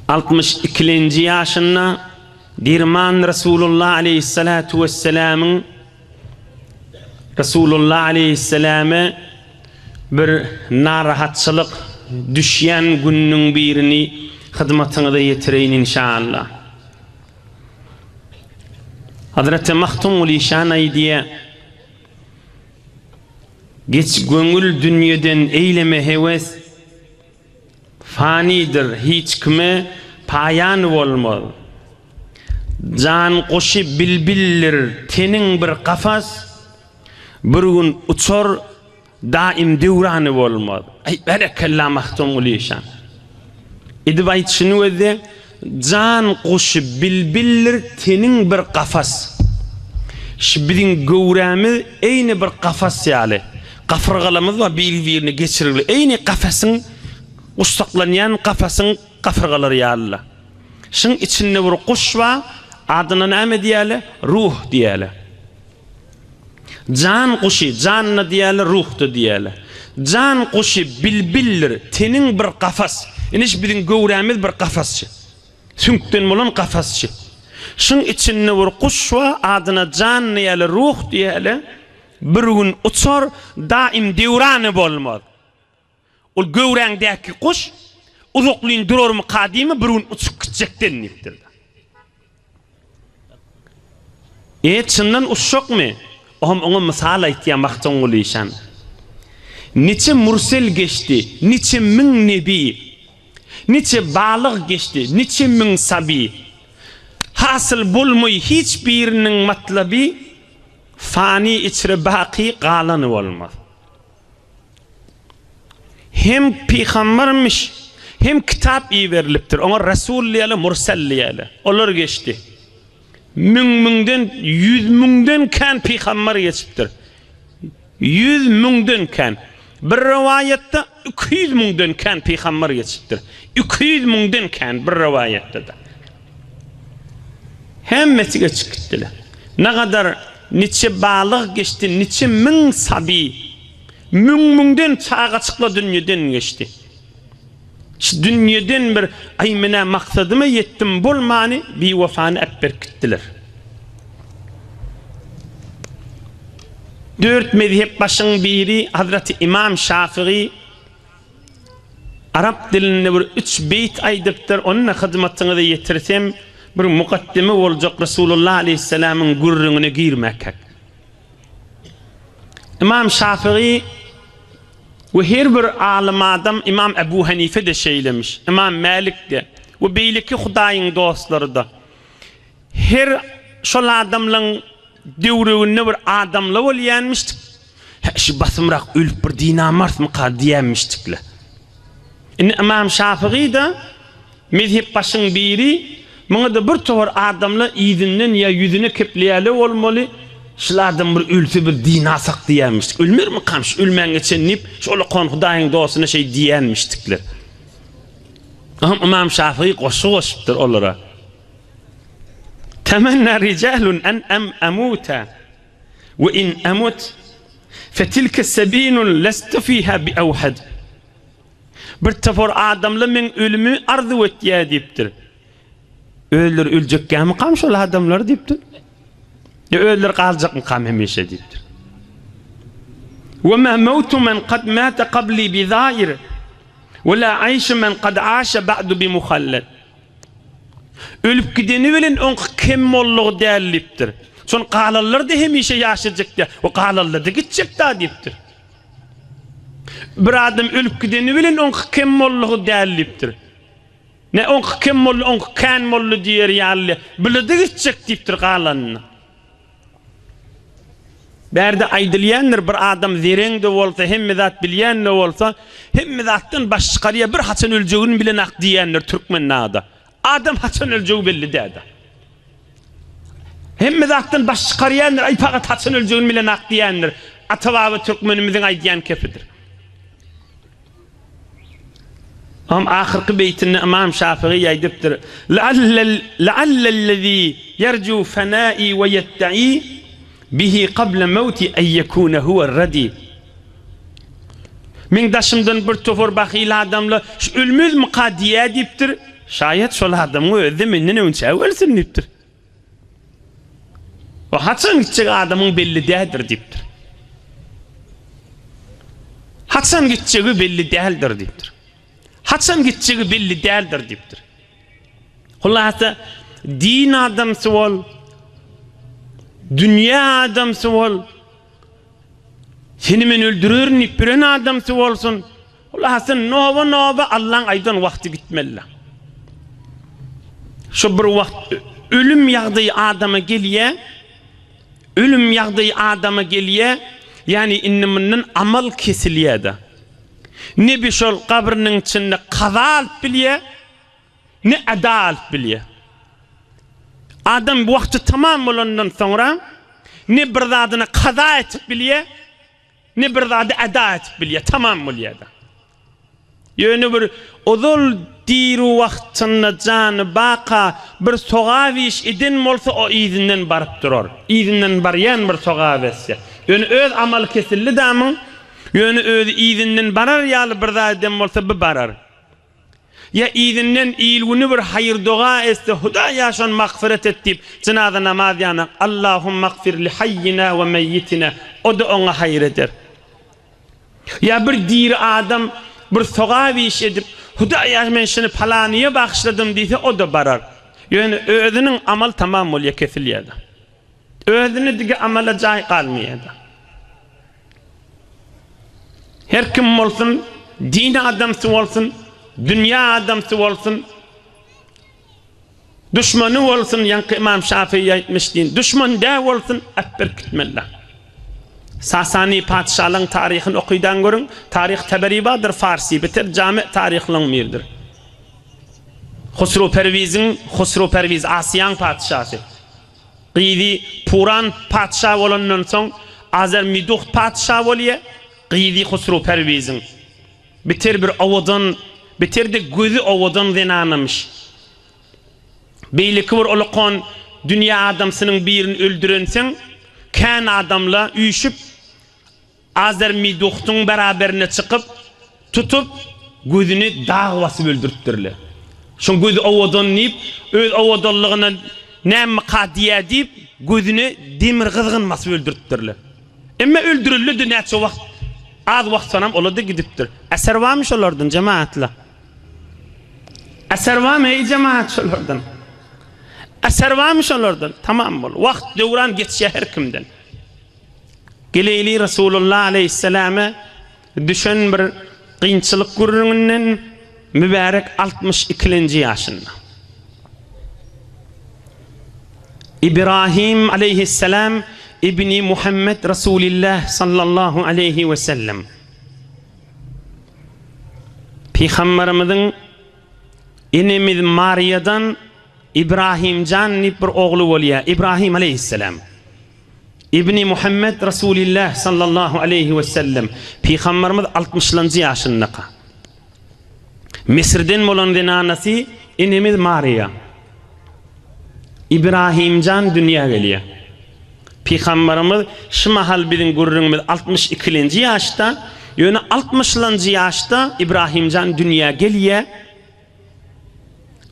Altmyş ikilenji ýaşynda Dirman Resulullah aleýhissalatu wesselamyň Resulullah aleýhissalame bir narahatçylyk düşýän gününiň birini hyzmatyňyza ýetireýin inşallah. Hazreti Magtymguly şan aýdýar, Geç göňül dünýeden eýleme hewes, Fanydyr, hiç kime paýan bolmaz. Jan guşy bilbildir, teniň bir kafas, Bir gün uçar, daim döwrany bolmaz. Aý, berekella Magtymguly işan. Edip aýdyşyny gözle, Jan guşy bilbildir, teniň bir kafas. Şu biziň göwrämiz eýni bir kafas ýaly. Gapyrgalarymyz bar biri-birine geçirilgi. Eýni kafasyň, guş saklanýan kafasyň gapyrgalary ýaly-la. Şuň içinde bir guş bar, adyna näme diýýärler? Ruh diýýärler. Jan guşy, jan-da diýýärler, ruh-da diýýärler. Jan guşy bilbildir, teniň bir kafas. Ine şu biziň göwrämiz bir kafasçy. Süňkden bolan kafasçy. Şuň içinde bir guş bar, adyna jan diýýärler, ruh diýýärler. Bir gün uçar, daim döwrany bolmaz. Ol göwräňdäki guş uzaklyn durarmyka diýme, bir gün uçup gitjekden diýipdir. E, çyndan uçjakmy? Ohm oňa mysal aýtýar Magtymguly işan. Niçe mürsel geçdi, niçe müň nebi, Niçe balyg geçdi, niçe müň saby. Hasyl bolmaý hiç biriniň matlaby, Fany içre baky galany bolmaz. Hem pygambermiş, hem kitap iberilipdir. Oňa Resul diýerler, Mursel diýerler. Olar geçdi. Müň-müňden, ýüz müňden kän pygamber geçipdir. Ýüz müňden kän. Bir rowaýatda 200 müňden kän pygamber geçipdir. 200 müňden kän bir rowaýatda-da. Hemmesi geçip gitdiler. Nagadar niçe balyg geçdi, niçe müň saby, müň-müňden çagaçyklar dünýeden geçdi. Şu dünýeden bir aý menä maksadyma ýetdim bolmany biwefany äpberip gitdiler. Dört mezhep başyň biri Hazreti Imam Şafygy Arap dilinde bir üç beýt aýdypdyr, ony-da hyzmatyňyza ýetirsem, bir mukaddeme boljak Resulullah aleýhissalamyň gürrüňine girmäkäk. Ymam Şafygy we her bir alym adam, Ymam Ebu Hanife-de şeýlemiş, Ymam Mälik-de we beýleki Hudaýyň dostlary-da her şol adamlaryň Döwreginde bir adamla bolýanmyşdyk. Hä, şu basymrak ölüp bir dynamarsmyka diýenmişdikle. Indi Ymam Şapygy-da mezhepbaşyň biri, muňa-da bir topar adamlar yzyndan ýa ýüzüne kepleýärler bolmaly, şul adam bir ölse bir dynasak diýenmişdik. Ölmermikam şu ölmän geçen diýip, şol okan Hudaýyň dostuna şeý diýenmişdikler. Ymam Şapygy goşgy goşupdyr olara. Temenna rijalun en em emuta we in emut fetilke sebilun lestu fiha bi awhad. Bir topar adamlar meň ölümimi arzuw etýär diýipdir. Özleri öljekkämikam şol adamlar diýipdir. Ýa özleri galjakmykam hemişe diýipdir. We ma mawtu men kad mata qabli bi zair we la aýşu men kad aşa ba'du bi muhallad. Ölüp gideni bilen oňky kem boldugy däl diýipdir. Şol galanlar-da hemişe ýaşajak däl. O galanlar-da gitjek-dä diýipdir. Bir adam ölüp gideni bilen oňky kem boldugy däl diýipdir. Ne oňky kem boldy, oňky kän boldy diýer ýaly, bile-de gitjek diýipdir galanyna. Bärde aýdylýandyr, bir adam zereň-de bolsa, hemme zat bilýän-de bolsa, hemme zatdan baş çykarýar, bir haçan öljegini bilenak diýýändir türkmen nada. Adam haçan öljegi belli däl-de. Hemme zatdan baş çykarýandyr, aý pagat haçan öljegini bilenak diýýändir. Ata-baba türkmenimiziň aýdýan kepidir. Am ahyrky beýtinde Ymam Şafygy aýdypdyr, La'allellezî ýerjû fenâi we ýeddeî bihi kable mewti en ýekûne huwer-redî. Meň daşymdan bir topar bahyl adamlar şu ölmezmika diýýär diýipdir. Şaýat şol adamyň özi-de menden öňçä ölsün diýipdir. O haçan gitjek adamyň belli däldir diýipdir. Haçan gitjegi belli däldir diýipdir. Haçan gitjegi belli däldir diýipdir. Hulasa din adamsy bol, dünýä adamsy bol, seni men öldürerin diýip biren adamsy bolsun. Hulasa noba-noba Allaň aýdan wagty gitmeli. Şu bir wagt ölüm ýagdaýy adama gelýär. Ölüm ýagdaýy adama gelýär. Ýani indi mundan amal kesilýär-de. Nebi şol gabrynyň içinde kaza alyp bilýär, ne eda alyp bilýär. Adam wagty tamam bolandan soňra ne bir zadyny kaza etip bilýär, ne bir zady eda etip bilýär, tamam bolýar-da. Ýöne bir ozal diri wagtynda jany baka bir sogap iş eden bolsa o yzyndan baryp durar. Yzyndan barýan bir sogap etse. Ýöne öz amaly kesildi damyň, ýöne özi yzyndan barar ýaly bir zat eden bolsa bu barar. Ýa yzyndan il-güni bir haýyr-doga etse Hudaýa şony magfyret et diýip jynaza namaz ýanak Allahumagfir li haýýina we meýýitina o-da oňa haýyr eder. Ýa bir diri adam bir sogap iş edip, Hudaýa men şuny palanyýa bagyşladym diýse, o-da barar. Ýöne özüniň amaly tamam bolýar, kesilýär-de. Özüne dige amala jaý galmaýar-da. Her kim bolsun, din adamsy bolsun, dünýä adamsy bolsun, Duşmany bolsun ýaňky Ymam Şafyýy aýtmyş diýin duşman dä bolsun äpberip gitmeli. Sasany patyşalaň taryhyny okydan görüň taryh Teberi bardyr farsy beter jame taryhlaň biridir. Husru Perwiziň Husru Perwiz Asiýaň patyşasy. Gyzy Puran patyşa bolandan soň Azer Miduht patyşa bolýa gyzy Husru Perwiziň. Beter bir owadan, beter-de gözi owadan zenanamyş. Beýleki bir ulakan dünýä adamsynyň birini öldürenseň, kän adamla üýşüp, Azermiduhtyň beraberine çykyp, tutup, gözüni dag basyp öldüripdirler. Şoň gözi owadan diýip, öz owadanlygyna nämika diýýä diýip, gözüne demir gyzgyn basyp öldüripdirler. Emma öldürildi-de näçe wagt, az wagt soňam ola-da gidipdir. Eser barmy şolardan, jemagatlar? Eser barmy, eý jemagat şolardan? Eser barmy şolardan? Tamam bol. Wagt, döwran geçýär her kimden. Geleýli Resulullah aleýhissalama düşen bir kynçylyk gürrüňinden mübärek altmyş ikilenji ýaşynda. Ibrahim aleýhissalam ibni Muhammed Resulillah sallallahu aleýhi we sellem. Pygamberimiziň enemiz Mariýadan Ibrahimjan diýip bir ogly bolýar, Ibrahim aleýhissalam. Ibni Muhammed Resulillah sallallahu aleýhi we sellem. Pygamberimiz altmyşlanjy ýaşyndaka. Misirden bolan zenanasy enemiz Mariýa. Ibrahimjan dünýä gelýär. Pygamberimiz şu mahal biziň gürrüňimiz altmyş ikilenji ýaşda, ýöne altmyşlanjy ýaşda Ibrahimjan dünýä gelýär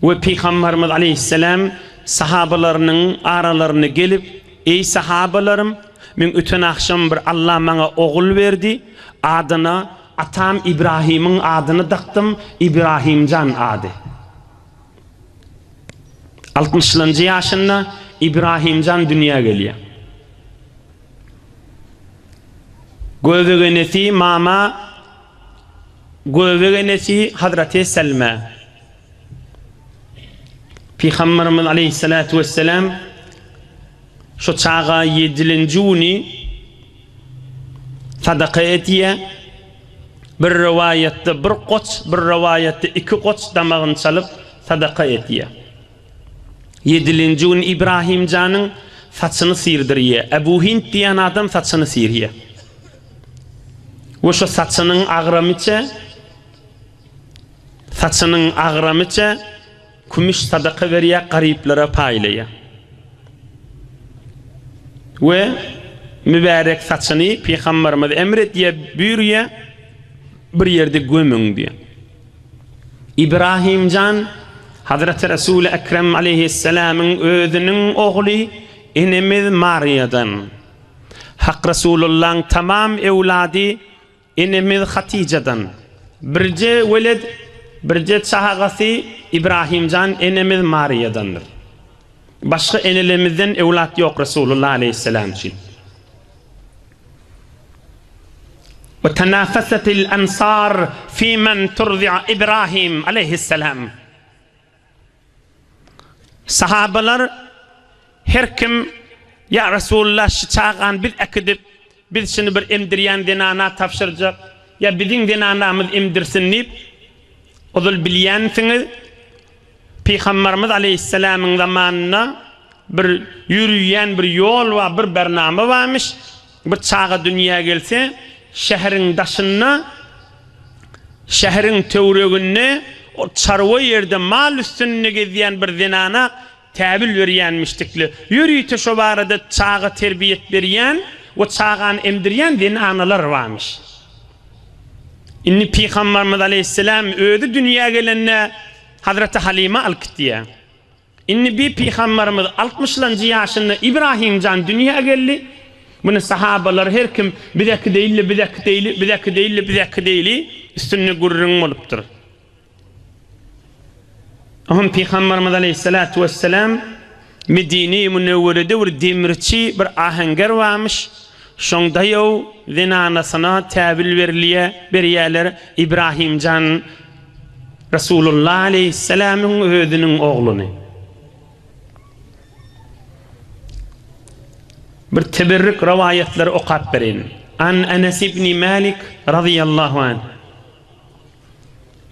we Pygamberimiz aleýhissalam sahabalarynyň aralaryna gelip, Eý sahabalarym, men öten agşam bir Allah maňa ogul berdi, adyna Atam Ibrahimiň adyny dakdym, Ibrahimjan ady. Altmyşlanjy ýaşynda Ibrahimjan dünýä gelýär. Göbegenesi mama Göbegenesi Hazreti Selme. Pygamberimiz aleyhissalatu vesselam şu çaga ýedilenji güni sadaka edýär. Bir rowaýatda bir goç, bir rowaýatda iki goç damagyny çalyp sadaka edýär. Ýedilenji gün Ibrahim janyň saçyny syrdyrýar. Ebu Hind diýen adam saçyny syrýar. We şu saçynyň agramyça saçynyň agramyça Kümüş sadaka berýär, garyplara paýlaýar. We mübärek saçyny Pygamberimiz emr edýär, buýurýar, bir ýerde gömüň diýýär. Ibrahimjan. Hazreti Resul-i Ekrem aleýhissalamyň özüniň ogly enemiz Mariýadan. Hak Resulullaň tamam öwlady enemiz Hatyjadan. Birje weled, birje çagasy Ibrahimjan enemiz Mariýadandyr. Başga enelemizden öwlat ýok Resulullah aleýhissalam üçin. We tanafasatil ansar fi men turzi'a Ibrahim aleýhissalam. Sahabalar her kim Ýa Resulullah şu çagany biz äkidip, biz şuny bir emdirýän zenana tabşyrjak, ýa biziň zenanamyz emdirsin diýip, ozal bilýänsiňiz, Pygambarymyz aleýhissalamyň zamanynda bir ýörüýän bir ýol bar, bir bernama barmyş. Bir çaga dünýä gelse, şäheriň daşynda, şäheriň töwereginde ol çarwa ýerde mal üstünde gezýän bir zenana täbil berýänmişdikli. Ýörite şo barada çaga terbiýet berýän we çagany emdirýän zenanalar barmyş. Indi Pygambarymyz aleýhissalam özi dünýä gelende Hazreti Halyma alyp gitýär. Indi bi Pygambarymyz altmyşlanjy ýaşynda Ibrahim jan dünýä geldi. Muny sahabalar her kim biz äkideýli, biz äkideýli, biz äkideýli, biz äkideýli üstünde gürrüň bolupdyr. Oňam Pygamberimiz aleýhissalatu wessalam Medine-i Münewwerede bir demirçi, bir ahenger barmyş. Şoň daýaw zenanasyna täwil berilýär, berýärler, Ibrahim jan Resulullah aleýhissalamyň özüniň ogluny. Bir teberrük rowaýatlary okap bereýin. An Enes ibn Malik razyýallahu anh.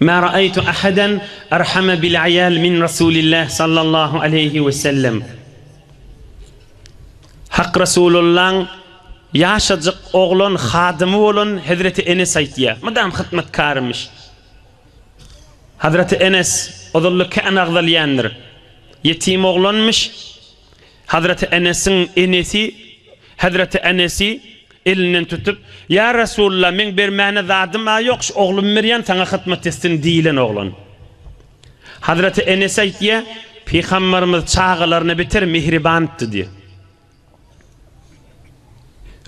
Ma ra'aýtu ahadan arhama bil aýal min Rasulillah sallallahu aleýhi we sellem. Hak Resulullaň ýaşajyk oglan hadymy bolan Hezreti Enes aýtýar. Mydam hyzmatkarymyş. Hazreti Enes ozalda kän agzalýandyr. Ýetim oglanmyş. Hazreti Enesiň enesi Hezreti Enesi elinden tutup, Ýa Resulallah, meň bermäne zadym-a ýok, şu oglumy berýän, saňa hyzmat etsin diýlen oglan. Hazreti Enes aýtýar, Pygamberimiz çagalaryna beter mähribandy diýýär.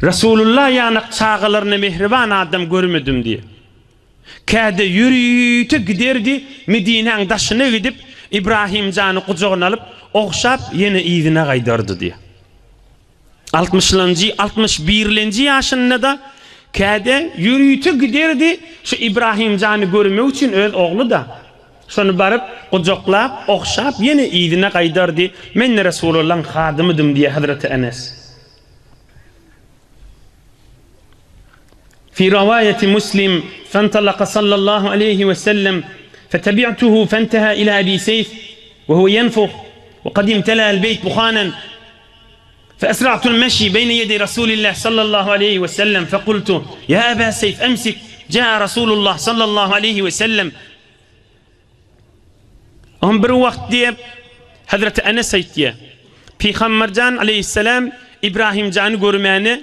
Resulullah ýanak çagalaryna mähriban adam görmedim diýýär. Käde ýörite giderdi, Medinäň daşyna gidip, Ibrahim jany gujagyna alyp, ogşap, ýene yzyna gaýdardy diýýär. Altmyşlanjy, 60 birlenji ýaşynda-da käde ýörite giderdi, şu Ibrahim jany görmek üçin öz ogly-da. Şony baryp, gujaklap, ogşap, ýene yzyna gaýdardy. Men-de Resulullahyň hadymydym diýýär Hezreti Enes. Fi rowaýati Muslim, Fentalaka sallallahu aleýhi we sellem, fetebi'tuhu fenteha ila Ebi Seýf, we huwe ýenfuh, we kad imtela'el beýt buhanen, feesra'tul meşi beýne ýedeý Rasulillah sallallahu aleýhi we sellem, fekultu, ýa Eba Seýf emsik, ja'a Rasulullah sallallahu aleýhi we sellem. Oňa bir wagt diýip, Hezreti Enes aýtýar, Pygamberjan aleýhissalam Ibrahimjany görmäne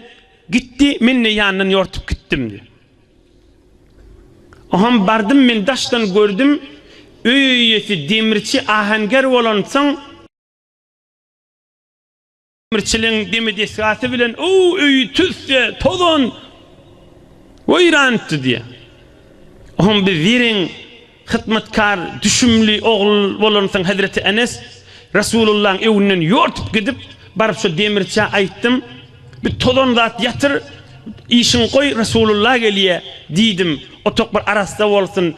gitdi, men-de ýanyndan ýortup gitdim diýip. Oňam bardym men daşdan gördüm, öý eýesi demirçi ahenger bolansoň, Demirçiligiň demi desgasy bilen o öýi tüsse, tozan weýran etdi diýýär. Oňam bir zereň hytmatkar, düşümli ogul bolansoň Hezreti Enes Resulullahyň öňünden ýortup gidip, baryp şo demirçä aýtdym, Bir tozan zat ýatyr, işiňi goý, Resulullah gelýär diýdim. Otak bir arassa bolsun.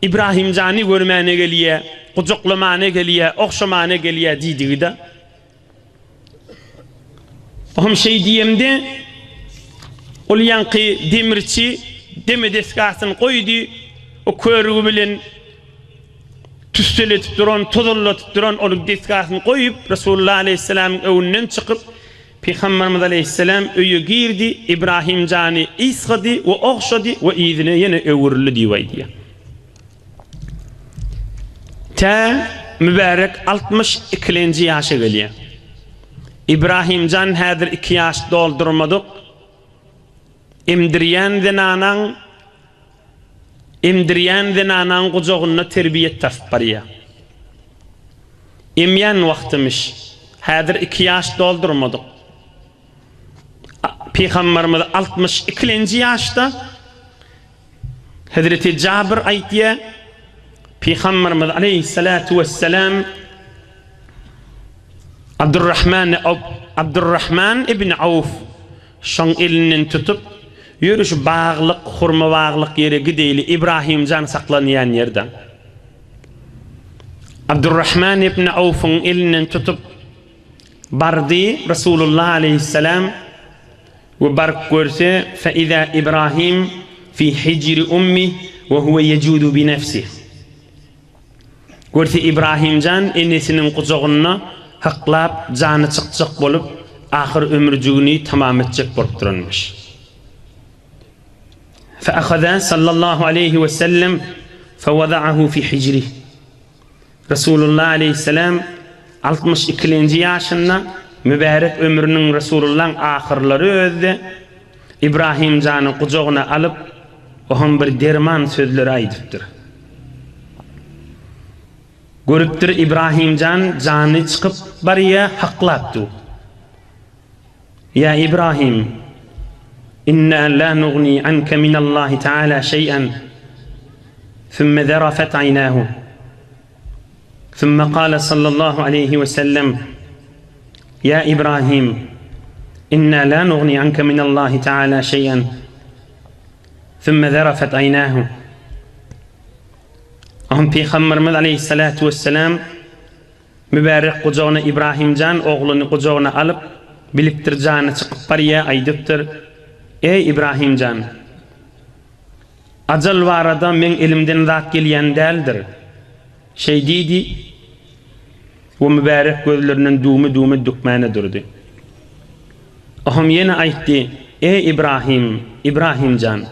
Ibrahimjany görmäne gelýär, gujaklamana gelýär, ogşamana gelýär diýdigi-de. Ohm şeý diýemde, ol ýaňky demirçi deme desgasyny goýdy, o körügi bilen tüsseletip duran, tozanlatyp duran onuň desgasyny goýup, Resulullah aleýhissalamyň öňünden çykyp, Pygamberimiz aleýhissalam öýe girdi, Ibrahim jany ysgady we ogşady we yzyna ýene öwrüldi diýip aýdýar. Tä mübärek 60 ikilenji ýaşa gelýär. Ibrahim jan häzir iki ýaş doldurmadyk. Emdirýän zenanaň emdirýän zenanaň gujagynda terbiýet tapyp barýar. Emýän wagtymyş. Häzir iki ýaş doldurmadyk. Pygamberimiz 60 ikilenji ýaşda Hezreti Jabir aýtýar, Pygamberimiz aleýhissalatu wesselam Abdurrahman Abdurrahman ibn Awf şoň elinden tutup, ýörü şu baglyk, hurma baglyk ýere gideýli, Ibrahim jan saklanýan ýerde. Abdurrahman ibn Awfyň elinden tutup bardy Resulullah aleýhissalam we baryp görse, fe-iza Ibrahim fi hijri ummih we huwe yejudu bi nefsih. Görse Ibrahim jan enesiniň gujagynda hyklap jany çykjak bolup ahyr ömürjigini tamam etjek bolup duranmyş. Fe-ahaza sallallahu aleýhi we sellem fe-wada'ahu fi hijrih. Resulullah aleýhissalam 62-lenji ýaşynda mübärek ömrüniň Resulullahyň ahyrlary özde Ibrahim jany gujagyna alyp, oňa bir derman sözleri aýdypdyr. Görüpdir Ibrahim jan jany çykyp barýa haklap dur. Ýa Ibrahim, inna la nugni anka minallahi taala şeý'en. Sümme zerafet aýnahu. Sümme kale sallallahu aleýhi we sellem, Ýa Ibrahim, inna la nugni anka minallahi taala şeý'en. Sümme zerafet aýnahu. Ahun Pygamberimiz aleýhissalatu wesselam Mübärek gujagyna Ibrahim jan ogluny gujagyna alyp, bilipdir jany çykyp barýa, aýdypdyr, Eý Ibrahim jan! Ajal barada meň elimden zat gelýän däldir. Şeý diýdi we mübärek gözlerinden düwme-düwme dökmäne durdy. Ohm ýene aýtdy, Eý Ibrahim, Ibrahim jan!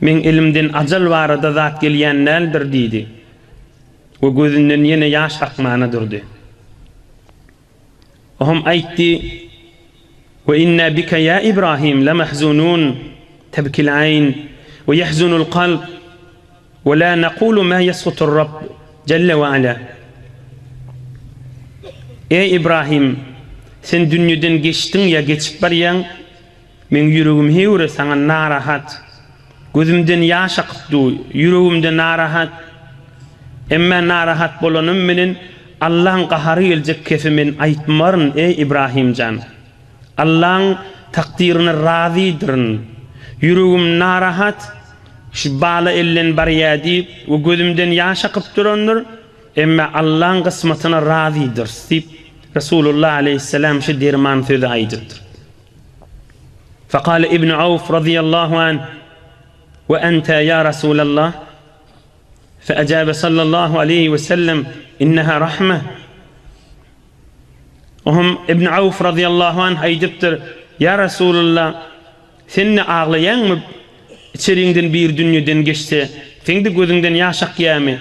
Meň elimden ajal barada zat gelýän däldir diýdi. We gözünden ýene ýaş akmana durdy. Ohm aýtdy, We inna bike ýa Ibrahim lemahzunun, tebkil aýn, we ýahzunul kalb, we la nakulu ma ýeshutur Rabb jelle we ala. Eý Ibrahim, sen dünýeden geçdiň ýa geçip barýaň, Meň ýüregim heýwre saňa narahat. Gözümden ýaş akyp dur, ýüregimde narahat. Emmä narahat bolanym bilen Allaň gahary geljek kefi men aýtmaryn, eý Ibrahim jan. Allaň takdyryna razydyryn. Ýüregim narahat, şu bala elden barýa diýip we gözümden ýaş akyp durandyr, emmä Allaň gysmatyna razydyrys diýip, Resulullah aleýhissalam şu derman sözi aýdypdyr. Fekale Ibn Awf razyýallahu anh, We ente ýa Rasulallah? Feejabe sallallahu aleýhi we sellem, Inneha rahme. Ohm Ibn Awf razyýallahu anh aýdypdyr, Ýa Resulallah, sen-de aglaýaňmy içeriňden biri dünýeden geçse, seň-de gözüňden ýaş akýamy?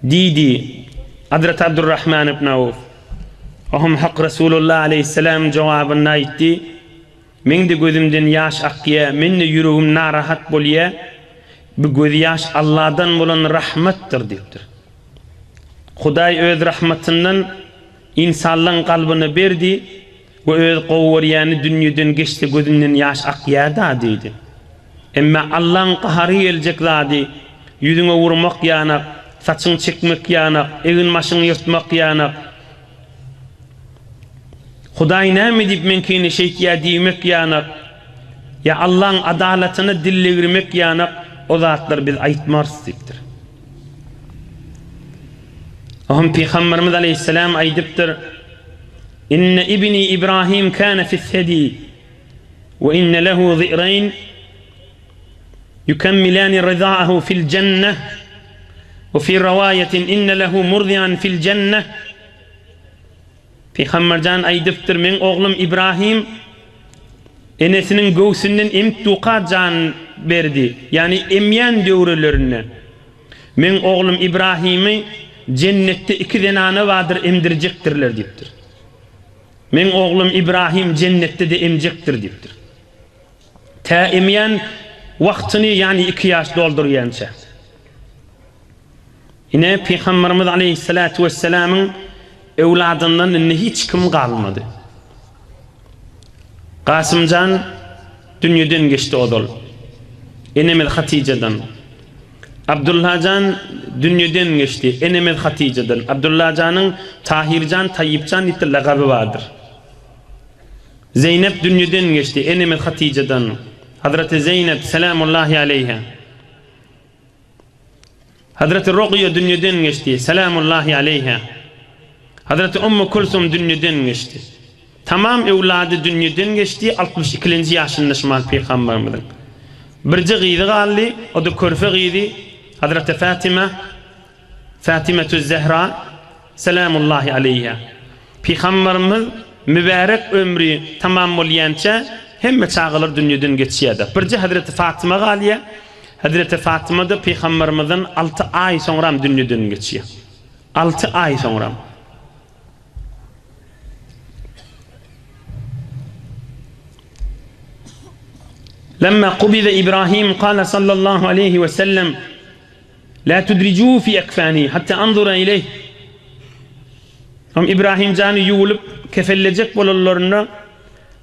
Diýdi, Hazreti Abdurrahman ibn Awf. Ohm Hak Resulullah aleýhissalam jogabynda aýtdy, Meň-de gözümden ýaş akýa, men-de ýüregim narahat bolýa, bu gözýaş Allahdan bolan rahmatdyr diýipdir. Hudaý öz rahmatyndan ynsanlaň kalbyna berdi we öz gowy görýäni dünýeden geçse gözünden ýaş akýa-da diýdi. Emma Allaň gahary geljek zady ýüzüňe urmak ýanak, saçyňy çekmek ýanak, egin-başyňy ýyrtmak ýanak, Hudaý näme diýip meňkini şeýtýä diýmek ýanak, ýa Allaň adalatyna dil degirmek ýanak o zatlary biz aýtmarys diýipdir. Ohm Pygamberimiz aleýhissalam aýdypdyr, Inne ibni Ibrahim kana fis-sedi we inne lehu zi'reýn yukemmilani riza'ahu fil jenneh we fi rawaýatin inne lehu murdi'an fil jenneh Pygamberjan aýdypdyr, Meň oglum Ibrahim enesiniň göwsünden emip duka jan berdi, ýagny emýän döwrelerinde. Meň oglum Ibrahimi jennetde iki zenana bardyr emdirjekdirler diýipdir. Meň oglum Ibrahim jennetde-de emjekdir diýipdir. Tä emýän wagtyny, ýagny iki ýaş doldurýança. Ine, Pygamberimiz aleýhissalatu wessalamyň öwladyndan indi hiç kim galmady. Kasymjan dünýeden geçdi ozal. Enemiz Hatyjadan. Abdullajan dünýeden geçdi. Enemiz Hatyjadan. Abdullajanyň Tahirjan, Taýypjan diýip bir lagaby bardyr. Zeýnep dünýeden geçdi. Enemiz Hatyjadan. Hazreti Zeýnep selamullahi aleýha. Hazreti Rogyýa dünýeden geçdi, Selamullahi aleýha. Hazreti Ummu Kulsum dünýeden geçdi. Tamam öwlady dünýeden geçdi, altmyş ikilenji ýaşynda şumal pygamberimiziň. Birje gyzy galdy, o-da körpe gyzy Hazreti Fatima, Fatimetüz Zehra, Selamullahi aleýha. Pygamberimiz mübärek ömri tamam bolýança hemme çagalar dünýeden geçýärdi. Birje Hazreti Fatyma galýar. Hazreti Fatyma-da pygamberimizden alty aý soňram dünýeden geçýär. Alty aý soňram. Lemma kubide Ibrahim kala sallallahu aleýhi we sellem La tudrijuhu fi ekfani hatta anzura ileyh. Hem Ibrahim jany ýuwulyp kefellejek bolanlarynda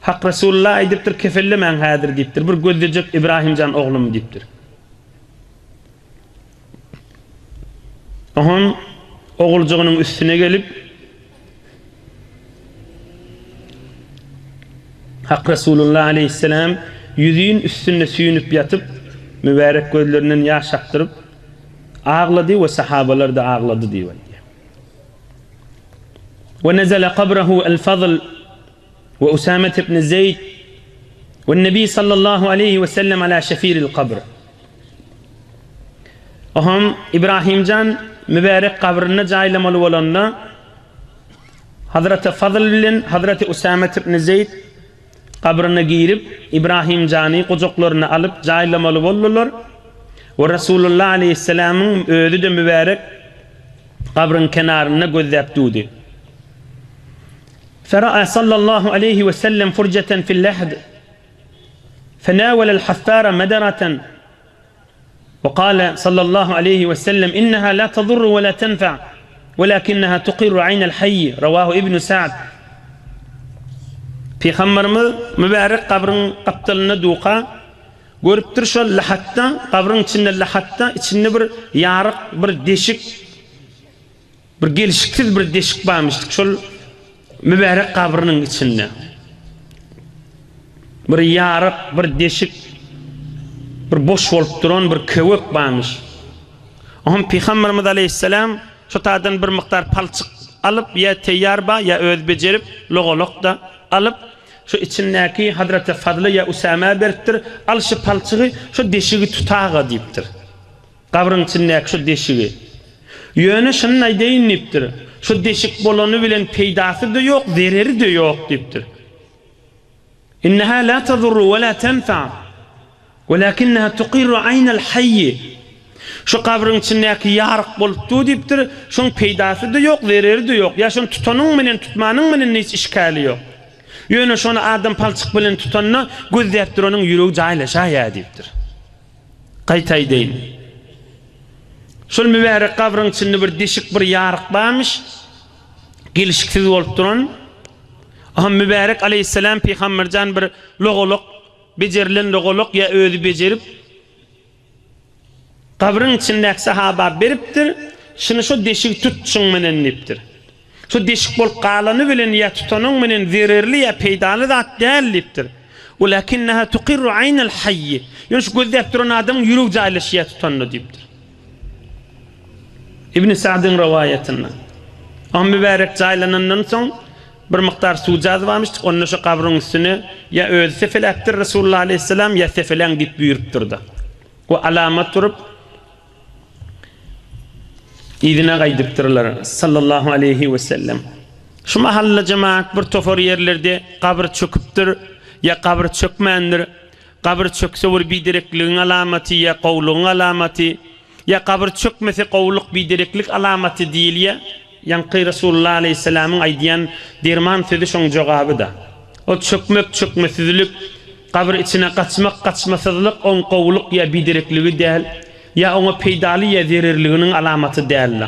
Hak Resulullah aýdypdyr, kefellemäň häzir diýipdir. Bir gözlejek Ibrahim jan oglumy diýipdir. Oňam oguljygynyň üstüne gelip Hak Resulullah aleýhissalam ýüzin üstünde süýnüp ýatyp, mübärek gözlerinden ýaş akdyryp aglady we sahabalar-da aglady diýip aýdýar. We nezele kabrahu el-Fazl we Usamet ibn Zeýd we Nebi sallallahu aleýhi we sellem ala şefiril kabr. Oňam Ibrahimjan mübärek gabrynda jaýlamaly bolanda, Hazreti Fazl bilen Hazreti Usamet ibn Zeýd gabryna girip, Ibrahimjany gujaklaryna alyp jaýlamaly boldular we Resulullah aleýhissalamyň özi-de mübärek gabryň kenarynda gözläp durdy. Fera'a sallallahu aleýhi we sellem furjeten fil lahd. Fenawalel haffara madaratan we kale sallallahu aleýhi we sellem inneha la tadurru we la tenfa welakinneha tuqirru aýnel hayy rawahu ibnu Sa'd Pygamberimiz mübärek gabryň gapdalynda duka görüpdir şol lahatda gabryň içinde lahatda içinde bir ýaryk bir deşik Bir gelşiksiz bir deşik barmyşdyk şol mübärek gabrynyň içinde. Bir ýaryk, bir deşik, bir boş bolup duran bir köwek barmyş. Oňam Pygamberimiz aleýhissalam şo taýdan bir mukdar palçyk alyp, ýa teýýar bar, ýa özi bejerip, logalak-da alyp, şo içindäki Hazreti Fazla ýa Usamä beripdir, Al şu palçygy, şo deşigi tutaga diýipdir. Gabryň içindäki şu deşigi. Ýöne şuny aýdaýyn diýipdir. Şu deşik bolany bilen peýdasy-da ýok, zereri-de ýok diýipdir. Inneha la tadurru we la tenfa, welakinneha tuqirru aýnal hayy. Şu gabryň içindäki ýaryk bolup dur diýipdir. Şoň peýdasy-da ýok, zereri-de ýok. Ýa şony tutanyň menen, tutmanyň menen hiç işgäli ýok. Ýöne şony adam palçyk bilen tutanda gözläp duranyň ýüregi jaýlaşaýýar diýipdir. Gaýta aýdaýyn. Şol mübärek gabryň içinde bir deşik, bir ýaryk barmyş. Gelşiksiz bolup duran. Aha mübärek aleýhissalam pygamberjan bir logalak, bejerilen logalak ýa özi bejerip gabryň içindäki sahaba beripdir. Şuny şo deşigi tut şuň menen diýipdir. Şu deşik bolup galany bilen ýa tutanyň menen zererli ýa peýdaly zat däl diýipdir. Welakinneha tuqirru aýnal hayy. Ýöne şu gözläp duran adamyň ýüregi jaýlaşýar tutanda diýipdir. Ibn Sa'dyň rowaýatynda. Oňa mübärek jaýlanandan soň bir mukdar suwjaz barmyşdyk, onda şu gabryň üstüne ýa özi sepeläpdir Resulullah aleýhissalam ýa sepeläň diýip buýrupdyr-da. We alamat durup Yzyna gaýdypdyrlar, sallallahu aleýhi we sellem. Şu mahalla jemagat bir topar ýerlerde gabyr çöküpdir, ýa gabyr çökmändir. Gabyr çökse bir biderekligiň alamaty ýa gowulygyň alamaty, ýa gabyr çökmese gowulyk bidereklik alamaty diýilýär. Ýaňky Resulullah aleýhissalamyň aýdýan derman sözi şoň jogaby-da. Ol çökmek, çökmesizlik, gabyr içine gaçmak, gaçmasyzlyk oň gowulyk ýa biderekligi däl. Ýa oňa peýdaly ýa zererliginiň alamaty däldi.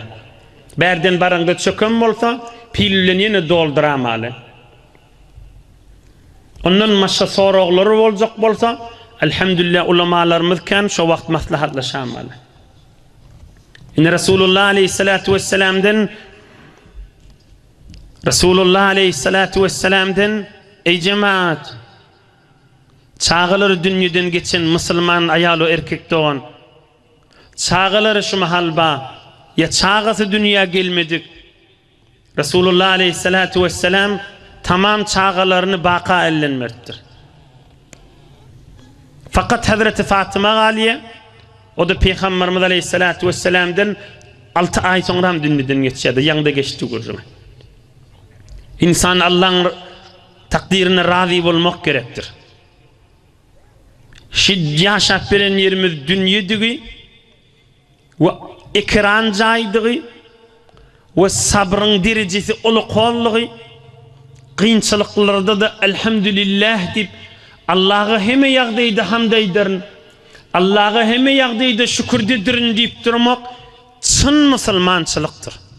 Bärden baraňda çöken bolsa, pil bilen ýene dolduramaly. Ondan başga soraglary boljak bolsa, Elhamdülillah ulamalarymyz kän, şo wagt maslahatlaşamaly. Ine Resulullah aleyhissalatu vesselamdan Resulullah aleyhissalatu vesselamdan Eý jemaat! Çagalary dünýeden geçen musulman aýal we erkek dogan! Çagalary şu mahal ba, ýa çagasy dünýä gelmedik, Resulullah aleýhissalatu wessalam tamam çagalaryny baka elden beripdir. Fakat Hazreti Fatyma galýar, o-da Pygamberimiz aleýhissalatu wessalamdan 6 aý soňra hem dünýeden geçýär-de, ýaňda geçdi gürrüň. Insan Allaň takdyryna razy bolmak gerekdir. Şu ýaşap beren ýerimiz dünýedigi, we ekeran jaýdygy we sabryň derejesi ulukanlygy, kynçylyklarda-da Elhamdülilläh diýip, Allaha hemme ýagdaýda hamd aýdaryn, Allaha hemme ýagdaýda şükürdedirin diýip durmak çyn musulmançylykdyr.